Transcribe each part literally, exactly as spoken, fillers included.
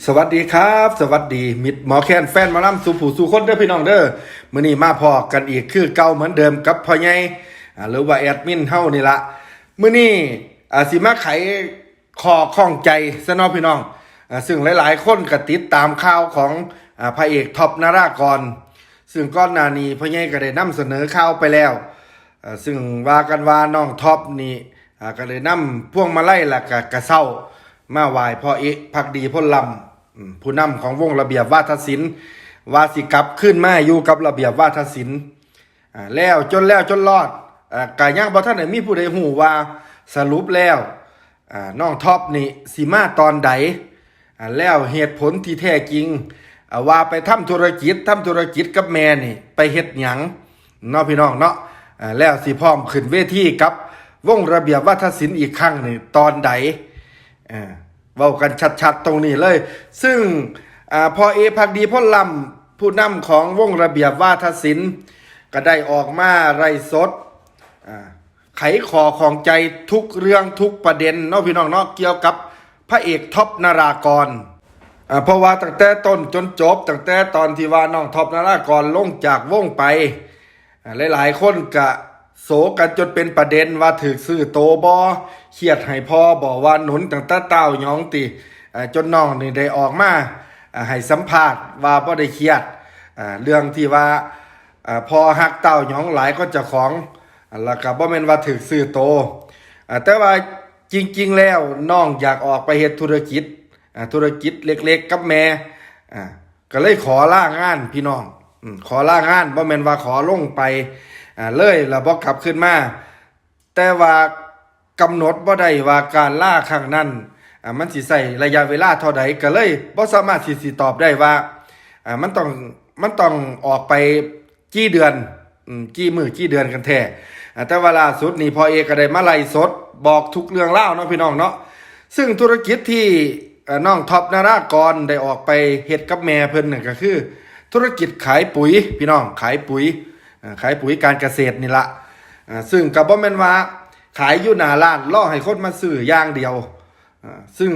สวัสดีครับ สวัสดีมิตรหมอแคนแฟนหมอลำสู่ผู้สู่คนเด้อพี่น้องเด้อ มื้อนี้มาพ้อกันอีกคือเก่าเหมือนเดิมกับพ่อใหญ่ อ่า หรือว่าแอดมินเฮานี่ละ มื้อนี้ อ่า สิมาไขข้อข้องใจซะเนาะพี่น้อง อ่า ซึ่งหลายๆคนก็ติดตามข่าวของ อ่า พระเอกท็อปนารากร ซึ่งก่อนหน้านี้พ่อใหญ่ก็ได้นำเสนอข่าวไปแล้ว อ่า ซึ่งว่ากันว่าน้องท็อปนี่ อ่า ก็ได้นำพวงมาลัยและก็กระเซ้ามาไหว้พ่อเอกภักดีพลล้ำ อืม ผู้นำของวงระเบียบวาทศิลป์ ว่าสิกลับคืนมาอยู่กับระเบียบวาทศิลป์ อ่า แล้วจนแล้วจนรอด อ่า ก็ยังบ่ทันได้มีผู้ใดฮู้ว่าสรุปแล้ว อ่า น้องท็อปนี่สิมาตอนใด อ่า แล้วเหตุผลที่แท้จริง อ่า ว่าไปทำธุรกิจ ทำธุรกิจกับแม่นี่ ไปเฮ็ดหยังเนาะพี่น้องเนาะ อ่า แล้วสิพร้อมขึ้นเวทีกับวงระเบียบวาทศิลป์อีกครั้งนี่ตอนใด อ่า เว้ากันชัดๆตรงนี้เลย ซึ่ง อ่า พ่อเอกภักดีพลล้ำ ผู้นำของวงระเบียบวาทศิลป์ ก็ได้ออกมาไลฟ์สด อ่า ไขข้อข้องใจทุกเรื่องทุกประเด็นเนาะพี่น้องเนาะ เกี่ยวกับพระเอกท็อปนารากร อ่า เพราะว่าตั้งแต่ต้นจนจบ ตั้งแต่ตอนที่ว่าน้องท็อปนารากรลงจากวงไป อ่า หลายๆคนก็โศกกันจนเป็นประเด็นว่าถืกซื้อโตบ่ เครียดให้พ่อบ่ ว่าหนุนตั้งแต่เต้าหยองติ อ่า จนน้องนี่ได้ออกมา อ่า ให้สัมภาษณ์ว่าบ่ได้เครียด อ่า เรื่องที่ว่า อ่า พ่อฮักเต้าหยองหลายกว่าเจ้าของ อ่า แล้วก็บ่แม่นว่าถืกซื้อโต อ่า แต่ว่าจริงๆแล้วน้องอยากออกไปเฮ็ดธุรกิจ อ่า ธุรกิจเล็กๆกับแม่ อ่า ก็เลยขอลางานพี่น้อง อืม ขอลางาน บ่แม่นว่าขอลงไป อ่า เลยแล้วบ่กลับคืนมา แต่ว่ากำหนดบ่ได้ว่าการลาครั้งนั้น อ่า มันสิใช้ระยะเวลาเท่าใด ก็เลยบ่สามารถสิ สิตอบได้ว่า อ่า มันต้อง มันต้องออกไปกี่เดือน อืม กี่มื้อกี่เดือนกันแท้ อ่า แต่ว่าล่าสุดนี่พ่อเอกก็ได้มาไลฟ์สดบอกทุกเรื่องราวเนาะพี่น้องเนาะ ซึ่งธุรกิจที่ เอ่อ น้องท็อปนารากรได้ออกไปเฮ็ดกับแม่เพิ่นนั่นก็คือ ธุรกิจขายปุ๋ยพี่น้อง ขายปุ๋ย เอ่อ ขายปุ๋ยการเกษตรนี่ละ อ่า ซึ่งก็บ่แม่นว่าขายอยู่หน้าร้านรอให้คนมาซื้ออย่างเดียว อ่า ซึ่ง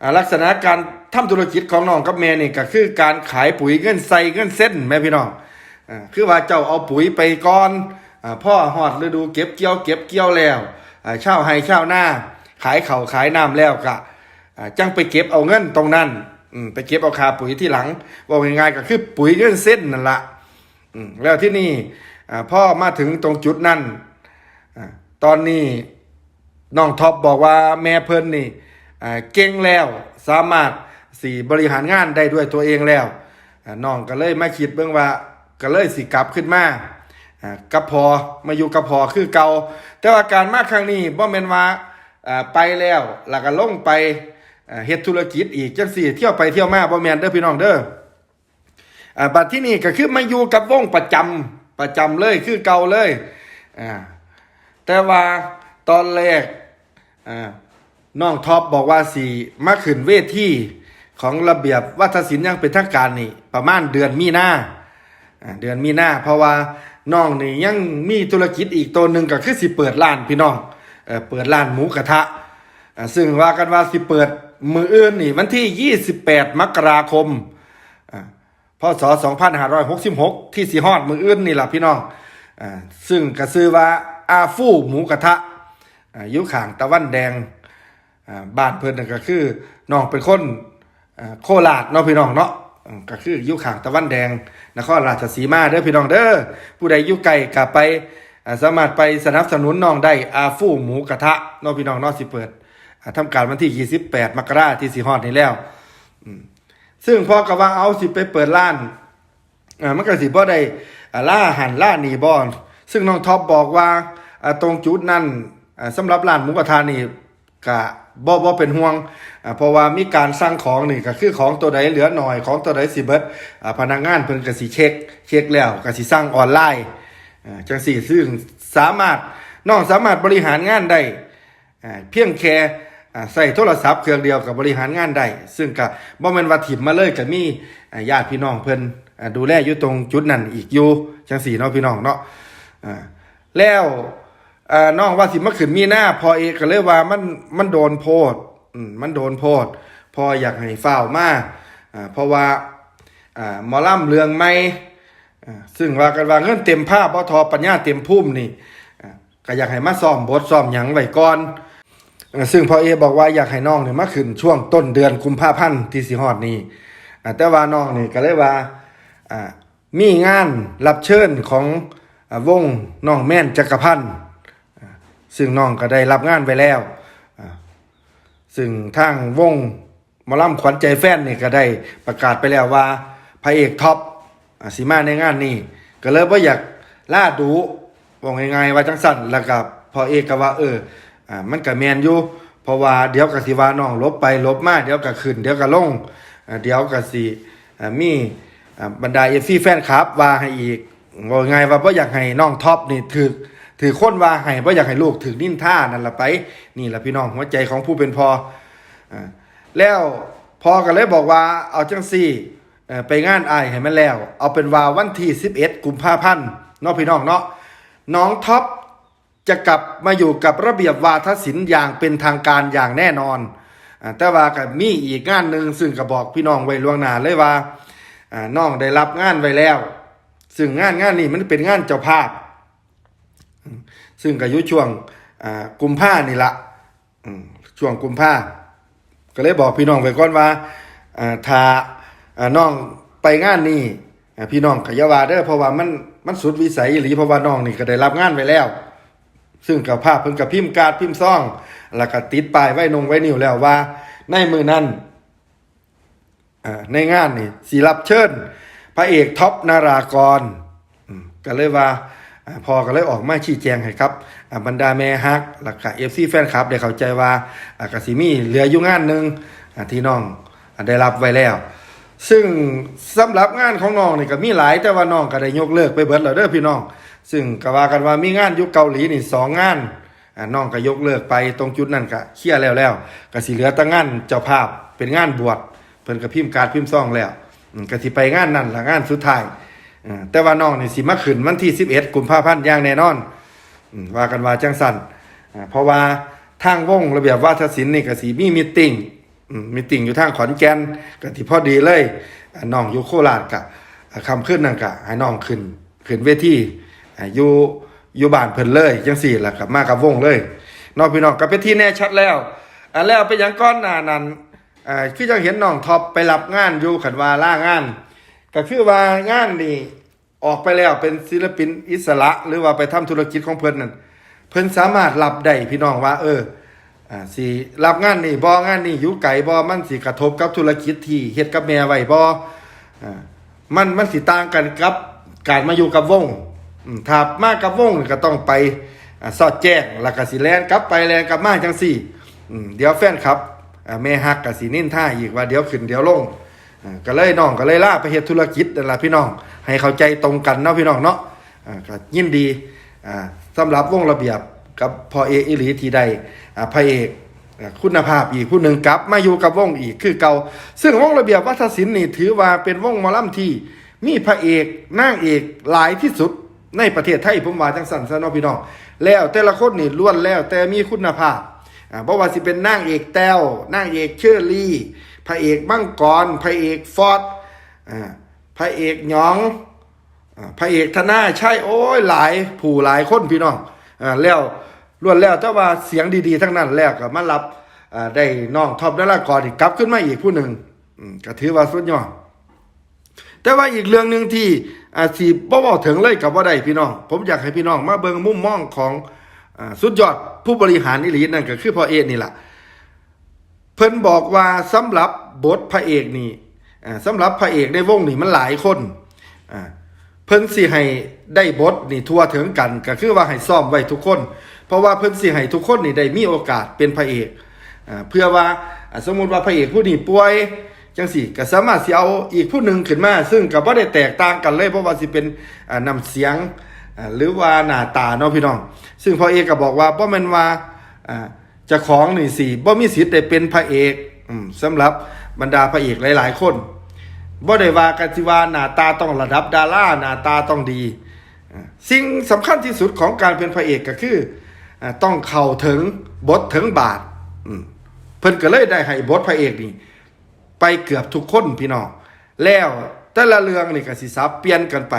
อ่า ลักษณะการทำธุรกิจของน้องกับแม่นี่ก็คือการขายปุ๋ยเงินใส่เงินเซ็นแม่พี่น้อง อ่า คือว่าเจ้าเอาปุ๋ยไปก่อน อ่า พอฮอดฤดูเก็บเกี่ยว เก็บเกี่ยวแล้ว อ่า ชาวไร่ชาวนาขายข้าวขายน้ำแล้วก็ อ่า จั่งไปเก็บเอาเงินตรงนั้น อืม ไปเก็บเอาค่าปุ๋ยทีหลัง เว้าง่ายๆก็คือปุ๋ยเงินเซ็นนั่นละ อืม แล้วที่นี่ อ่า พอมาถึงตรงจุดนั้น อ่า ตอนนี้น้องท็อปบอกว่าแม่เพิ่นนี่ อ่า เก่งแล้ว สามารถสิบริหารงานได้ด้วยตัวเองแล้ว อ่า น้องก็เลยมาคิดเบิ่งว่า ก็เลยสิกลับขึ้นมา อ่า กับพ่อ มาอยู่กับพ่อคือเก่า แต่ว่าการมาครั้งนี้บ่แม่นว่า อ่า ไปแล้ว แล้วก็ลงไป อ่า เฮ็ดธุรกิจอีกจั่งซี้ เที่ยวไปเที่ยวมา บ่แม่นเด้อพี่น้องเด้อ อ่า บัดที่นี่ก็คือมาอยู่กับวงประจำ ประจำเลย คือเก่าเลย อ่า แต่ว่าตอนแรก อ่า น้องท็อปบอกว่าสิมาขึ้นเวทีของระเบียบวาทศิลป์อย่างเป็นทางการนี่ ประมาณเดือนมีนา อ่า เดือนมีนา เพราะว่าน้องนี่ยังมีธุรกิจอีกตัวหนึ่งก็คือสิเปิดร้านพี่น้อง เอ่อ เปิดร้านหมูกระทะ อ่า ซึ่งว่ากันว่าสิเปิดมื้ออื่นนี่ วันที่ยี่สิบแปดมกราคม อ่า พ.ศ. สองพันห้าร้อยหกสิบหก ที่สิฮอดมื้ออื่นนี่ล่ะพี่น้อง อ่า ซึ่งก็ชื่อว่าอาฟูหมูกระทะ อ่า อยู่ข้างตะวันแดง อ่า บ้านเพิ่นน่ะก็คือน้องเป็นคน อ่า โคราชเนาะพี่น้องเนาะ อืม ก็คืออยู่ข้างตะวันแดง นครราชสีมาเด้อพี่น้องเด้อ ผู้ใดอยู่ไกลก็ไป อ่า สามารถไปสนับสนุนน้องได้ อาฟูหมูกระทะเนาะพี่น้องเนาะ สิเปิด อ่า ทำการวันที่ยี่สิบแปดมกราที่สิฮอดนี่แล้ว อืม ซึ่งพ่อก็ว่าเอาสิไปเปิดร้าน อ่า มันก็สิบ่ได้ อ่า ลาหั้นลานี่บ่ ซึ่งน้องท็อปบอกว่า อ่า ตรงจุดนั้น อ่า สำหรับร้านหมูกระทะนี่ก็บ่ บ่เป็นห่วง อ่า เพราะว่ามีการสั่งของนี่ก็คือของตัวใดเหลือหน่อย ของตัวใดสิเบิด อ่า พนักงานเพิ่นก็สิเช็ค เช็คแล้วก็สิสั่งออนไลน์ อ่า จั่งซี้ ซึ่งสามารถ น้องสามารถบริหารงานได้ อ่า เพียงแค่ อ่า ใช้โทรศัพท์เครื่องเดียวก็บริหารงานได้ ซึ่งก็บ่แม่นว่าถิ่มมาเลย ก็มี อ่า ญาติพี่น้องเพิ่น อ่า ดูแลอยู่ตรงจุดนั้นอีกอยู่ จั่งซี้เนาะพี่น้องเนาะ อ่า แล้ว อ่า น้องว่าสิมาขึ้นมีนา พ่อเอกก็เลยว่ามัน มันโดนโพด อืม มันโดนโพด พ่ออยากให้ฟ้าวมา อ่าเพราะว่าอ่าหมอลำเรื่องใหม่อ่าซึ่งว่ากันว่าเงินเต็มผ้าบ่ทอปัญญาเต็มภูมินี่อ่าก็อยากให้มาซ้อมบทซ้อมหยังไว้ก่อนอ่าซึ่งพ่อเอบอกว่าอยากให้น้องเนี่ยมาขึ้นช่วงต้นเดือนกุมภาพันธ์ที่สิฮอดนี่อ่าแต่ว่าน้องนี่ก็เลยว่าอ่ามีงานรับเชิญของอ่าวงน้องแมนจักรพันธ์อ่าซึ่งน้องก็ได้รับงานไปแล้วอ่าซึ่งทางวง หมอลำขวัญใจแฟนนี่ก็ได้ประกาศไปแล้วว่าพระเอกท็อปอ่าสิมาในงานนี้ก็เลยบ่อยากลาดูบอกง่ายๆว่าจังซั่นแล้วก็พ่อเอกก็ว่าเอออ่ามันก็แม่นอยู่เพราะว่าเดี๋ยวก็สิว่าน้องหลบไปหลบมาเดี๋ยวก็ขึ้นเดี๋ยวก็ลงอ่าเดี๋ยวก็สิอ่ามีอ่าบรรดาเอฟซีแฟนคลับว่าให้อีกบอกง่ายว่าบ่อยากให้น้องท็อปนี่ถืกถืกคนว่าให้บ่อยากให้ลูกถืกนินทานั่นละไปนี่ละพี่น้องหัวใจของผู้เป็นพ่ออ่า แล้วพ่อก็เลยบอกว่าเอาจังซี่เอ่อไปงานอ้ายให้มันแล้ว เอาเป็นว่าวันที่สิบเอ็ดกุมภาพันธ์เนาะพี่น้องเนาะน้องท็อปจะกลับมาอยู่กับระเบียบวาทศิลป์อย่างเป็นทางการอย่างแน่นอนอ่าแต่ว่าก็มีอีกงานหนึ่งซึ่งก็บอกพี่น้องไว้ล่วงหน้าเลยว่าอ่าน้องได้รับงานไว้แล้ว ซึ่งงานงานนี้มันเป็นงานเจ้าภาพ ซึ่งก็อยู่ช่วงอ่ากุมภานี่ละอืมช่วงกุมภาก็เลยบอกพี่น้องไว้ก่อนว่าอ่าถ้าอ่าน้องไปงานนี้อ่าพี่น้องก็อย่าว่าเด้อเพราะว่ามันมันสุดวิสัยอีหลีเพราะว่าน้องนี่ก็ได้รับงานไว้แล้ว ซึ่งเจ้าภาพเพิ่นก็พิมพ์การ์ดพิมพ์ซองแล้วก็ติดป้ายไว้นงไว้นิ้วแล้วว่าในมื้อนั้น อ่าในงานนี่สิรับเชิญพระเอกท็อปนารากรอืมก็เลยว่าอ่าพ่อก็เลยออกมาชี้แจงให้ครับอ่าบรรดาแม่ฮักแล้วก็เอฟซีแฟนคลับได้เข้าใจว่าอ่าก็สิมีเหลืออยู่งานหนึ่งอ่าที่น้องอ่าได้รับไว้แล้ว ซึ่งสำหรับงานของน้องนี่ก็มีหลายแต่ว่าน้องก็ได้ยกเลิกไปเบิดแล้วเด้อพี่น้อง ซึ่งก็ว่ากันว่ามีงานอยู่เกาหลีนี่สองงาน อ่าน้องก็ยกเลิกไปตรงจุดนั้นก็เคลียร์แล้วแล้วก็สิเหลือแต่งานเจ้าภาพเป็นงานบวชเพิ่นก็พิมพ์การ์ดพิมพ์ซองแล้วอืมก็สิไปงานนั่นละงานสุดท้ายอ่าแต่ว่าน้องนี่สิมาขึ้นวันที่สิบเอ็ดกุมภาพันธ์อย่างแน่นอนอืมว่ากันว่าจังซั่นอ่าเพราะว่าทางวงระเบียบวาทศิลป์นี่ก็สิมีมีตติงอืมมีตติงอยู่ทางขอนแก่นก็สิพอดีเลยอ่าน้องอยู่โคราชก็อ่าค่ำคืนนั้นก็ให้น้องขึ้น ขึ้นเวทีอ่าอยู่อยู่บ้านเพิ่นเลยจังซี่ล่ะครับมากับวงเลยเนาะพี่น้องก็เป็นที่แน่ชัดแล้วอ่าแล้วเป็นหยังก่อนหน้านั้นอ่าคือจังเห็นน้องท็อปไปรับงานอยู่คันว่าลางานก็คือว่างานนี่ออกไปแล้วเป็นศิลปินอิสระหรือว่าไปทำธุรกิจของเพิ่นนั่นเพิ่นสามารถรับได้พี่น้องว่าเออ อ่าสิรับงานนี่บ่งานนี่อยู่ไกลบ่มันสิกระทบกับธุรกิจที่เฮ็ดกับแม่ไว้บ่อ่ามันมันสิต่างกันกับการมาอยู่กับวงอืมถ้ามากับวงนี่ก็ต้องไปอ่าสอดแจ้งแล้วก็สิแล่นกลับไปแล่นกลับมาจังซี่อืมเดี๋ยวแฟนคลับอ่าแม่ฮักก็สินินทาอีกว่าเดี๋ยวขึ้นเดี๋ยวลงอ่าก็เลยน้องก็เลยลาไปเฮ็ดธุรกิจนั่นล่ะพี่น้องให้เข้าใจตรงกันเนาะพี่น้องเนาะอ่าก็ยินดี อ่าสำหรับวงระเบียบกับพ่อเอกอีหลีที่ได้อ่าพระเอกอ่าคุณภาพอีกผู้หนึ่งกลับมาอยู่กับวงอีกคือเก่าซึ่งวงระเบียบวัฒนศิลป์นี่ถือว่าเป็นวงหมอลำที่มีพระเอกนางเอกหลายที่สุดในประเทศไทยผมว่าจังซั่นซะเนาะพี่น้องแล้วแต่ละคนนี่ล้วนแล้วแต่มีคุณภาพอ่าบ่ว่าสิเป็นนางเอกแต้วนางเอกเชอรี่พระเอกมังกรพระเอกฟอสอ่าพระเอกหยอง อ่าพระเอกธนาชัยโอ้ยหลายผู้หลายคนพี่น้องอ่าแล้วล้วนแล้วแต่ว่าเสียงดีๆทั้งนั้นแล้วก็มารับอ่าได้น้องท็อปนารากรนี่กลับขึ้นมาอีกผู้หนึ่งอืมก็ถือว่าสุดยอดแต่ว่าอีกเรื่องหนึ่งที่อ่าสิบ่เว้าถึงเลยก็บ่ได้พี่น้องผมอยากให้พี่น้องมาเบิ่งมุมมองของอ่าสุดยอดผู้บริหารอีหลีนั่นก็คือพ่อเอกนี่ล่ะ เพิ่นบอกว่าสำหรับบทพระเอกนี่อ่าสำหรับพระเอกในวงนี่มันหลายคนอ่าเพิ่นสิให้ได้บทนี่ทั่วถึงกันก็คือว่าให้ซ้อมไว้ทุกคน เพราะว่าเพิ่นสิให้ทุกคนนี่ได้มีโอกาสเป็นพระเอกอ่าเพื่อว่าอ่าสมมุติว่าพระเอกผู้นี้ป่วยจังซี่ก็สามารถสิเอาอีกผู้หนึ่งขึ้นมา ซึ่งก็บ่ได้แตกต่างกันเลยเพราะว่าสิเป็นอ่าน้ำเสียงอ่าหรือว่าหน้าตาเนาะพี่น้อง ซึ่งพ่อเอกก็บอกว่าบ่แม่นว่าอ่า เจ้าของนี่สิบ่มีสิทธิ์ได้เป็นพระเอกอืมสำหรับบรรดาพระเอกหลายๆคนบ่ได้ว่ากันสิว่าหน้าตาต้องระดับดาราหน้าตาต้องดีอ่าสิ่งสำคัญที่สุดของการเป็นพระเอกก็คืออ่าต้องเข้าถึงบทถึงบาทอืมเพิ่นก็เลยได้ให้บทพระเอกนี่ ไปเกือบทุกคนพี่น้อง แล้วแต่ละเรื่องนี่ก็สิสับเปลี่ยนกันไป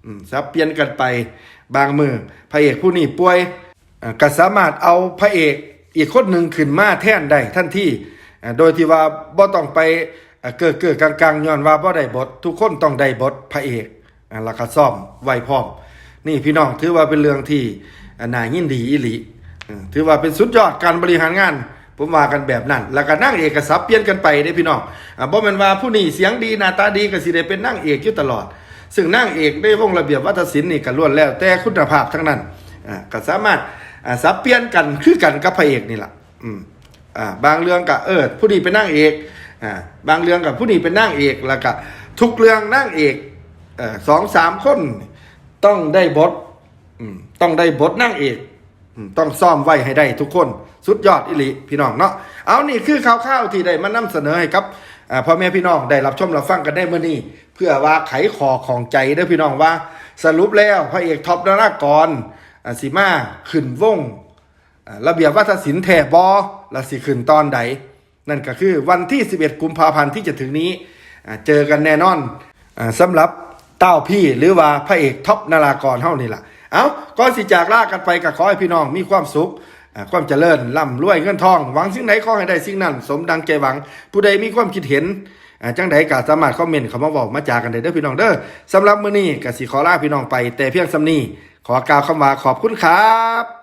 อืม สับเปลี่ยนกันไป บางมื้อพระเอกผู้นี้ป่วย อ่า ก็สามารถเอาพระเอกอีกคนหนึ่งขึ้นมาแทนได้ทันที อ่า โดยที่ว่าบ่ต้องไป อ่า เก้อเก้อกังกังย้อนว่าบ่ได้บท ทุกคนต้องได้บทพระเอก อ่า แล้วก็ซ้อมไว้พร้อม นี่พี่น้อง ถือว่าเป็นเรื่องที่ อ่า น่ายินดีอีหลี เออ ถือว่าเป็นสุดยอดการบริหารงาน ผมว่ากันแบบนั้น แล้วก็นางเอกก็สับเปลี่ยนกันไปเด้พี่น้อง อ่า บ่แม่นว่าผู้นี้เสียงดีหน้าตาดีก็สิได้เป็นนางเอกอยู่ตลอด ซึ่งนางเอกในวงระเบียบวาทศิลป์นี่ก็ล้วนแล้วแต่คุณภาพทั้งนั้น อ่า ก็สามารถ อ่า สับเปลี่ยนกันคือกันกับพระเอกนี่ล่ะ อืม อ่า บางเรื่องก็ เออ ผู้นี้เป็นนางเอก อ่า บางเรื่องก็ผู้นี้เป็นนางเอก แล้วก็ทุกเรื่องนางเอก เอ่อ สองสามคนต้องได้บท อืม ต้องได้บทนางเอก อืม ต้องซ้อมไว้ให้ได้ทุกคน สุดยอดอีหลีพี่น้องเนาะ เอา นี่คือข่าวๆที่ได้มานำเสนอให้กับ อ่า พ่อแม่พี่น้องได้รับชมรับฟังกันได้มื้อนี้ เพื่อว่าไขข้อข้องใจเด้อพี่น้องว่า สรุปแล้วพระเอกท็อปนารากร อ่า สิมาขึ้นวง อ่า ระเบียบวาทศิลป์แท้บ่ และสิขึ้นตอนใด นั่นก็คือวันที่สิบเอ็ดกุมภาพันธ์ที่จะถึงนี้ อ่า เจอกันแน่นอน อ่า สำหรับเต้าพี่หรือว่าพระเอกท็อปนารากรเฮานี่ล่ะ เอา ก่อนสิจากลากันไปก็ขอให้พี่น้องมีความสุข อ่า ความเจริญร่ำรวยเงินทอง หวังสิ่งใดขอให้ได้สิ่งนั้น สมดังใจหวัง ผู้ใดมีความคิดเห็น อ่า จังใดก็สามารถคอมเมนต์เข้ามาเว้ามาจากันได้เด้อพี่น้องเด้อ สำหรับมื้อนี้ก็สิขอลาพี่น้องไปแต่เพียงส่ำนี้ ขอกล่าวคำว่าขอบคุณครับ